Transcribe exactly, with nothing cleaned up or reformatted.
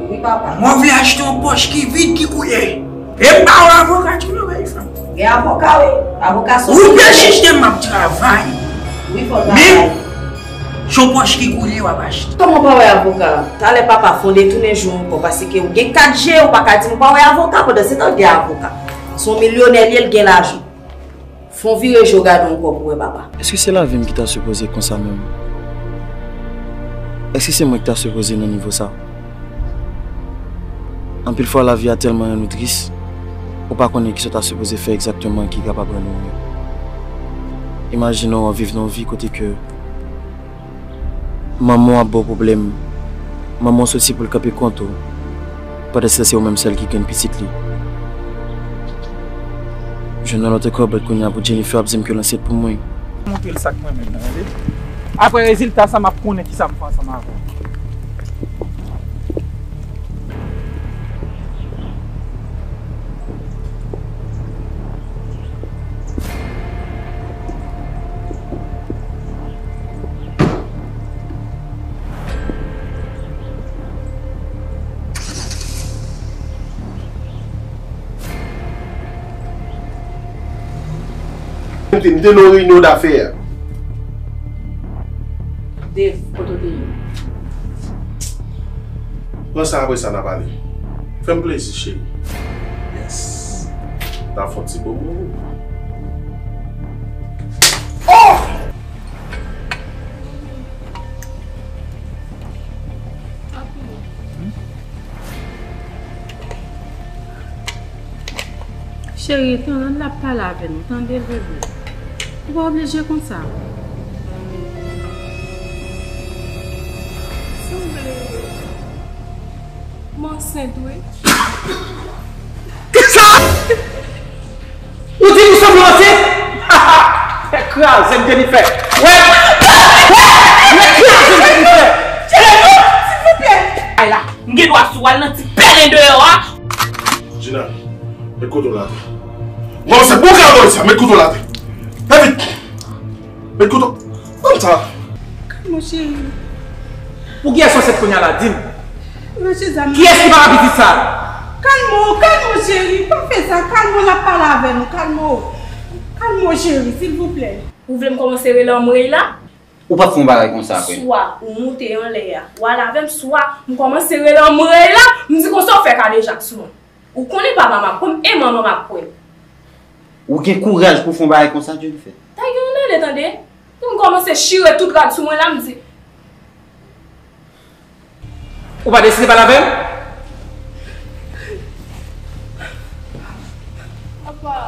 Wi, papa. Mwen vle achte yon pòch ki vid, ki koule. E m pa wè avoka ki nan bay fanm. Gen avoka, wi. Avoka sou. Ou pe chèche m ap travay. Wi, fò travay. Men, se yon pòch ki koule w ap achte. Kòman w pa wè avoka? Talè papa fè w detounen je w ankò, paske ou gen kat je, ou pa ka di m ou pa wè avoka, pandan se tan gen avoka. Se yon milyonè li ye, l gen lajan. Fè w vire je w gade w ankò pou w wè papa. Èske se lavi m ki ta sipoze konsa menm? Èske se mwen ki ta sipoze nan nivo sa? Anpil fwa, lavi a tèlman rann ou tris, ou pa konnen kisa w ta sipoze fè egzakteman ki kapab rann ou mye. Imajine w ap viv nan yon vi kote ke manman w ap ba w pwoblèm. Manman w soti pou l kanpe kont ou. Pandan se tan, se ou menm sèl ki grenn pitit li. Jwenn yon lòt ankò, but kounye a pou Jennifer ap di m ke l ansent pou mwen. Montre l sa k mwen menm nan, tande. Apre rezilta sa, m ap konnen kisa m fè ansanm avè w. M te, m te nan yon reyinyon dafè. Dave, kote w te ye? Pran sa, apre sa n a pale. Fè m plezi, cheri. Yes. N a fè yon ti bobo. Oh! Cheri, Tolanda ap pale avè nou, tande l, bebe. Ou pa oblije konsa. Sanble m ansent, wi. Kisa? Ou di nou sanble w ansent? Fè kraze m, Jennifer. Wè! Wè! Wè kraze m, Jennifer! Silvouplè! Ay la, m gen dwa sou al nan ti pèlen deyò a. Gina, met kouto w la atè. Bon, se pou w ka sa, met kouto w la atè. Fè vit! Met kouto. Ban m sa. Kalme w, cheri. Pou kiyès w ansent kounye a la, di m? Kiyès ki papa pitit sa? Kalme w, kalme w, cheri. Pa fè sa. Kalme w, l ap pale avè nou. Kalme w. Kalme w, cheri, silvouplè. Ou vle m kòmanse rele anmwey la? Ou p ap fè yon bagay konsa apre. Swa ou moute anlè a, ou al avè m, swa m kòmanse rele anmwey la, m di konsa w fè kadejak sou mwen. Ou konnen papa m ap kwè m e manman m ap kwè m. Ou gen kouraj pou w fè yon bagay konsa, Jennifer? Ta gen yon nane, tande. Pou m kòmanse chire tout rad sou mwen la, m di. Ou pa deside pale avè m? Papa.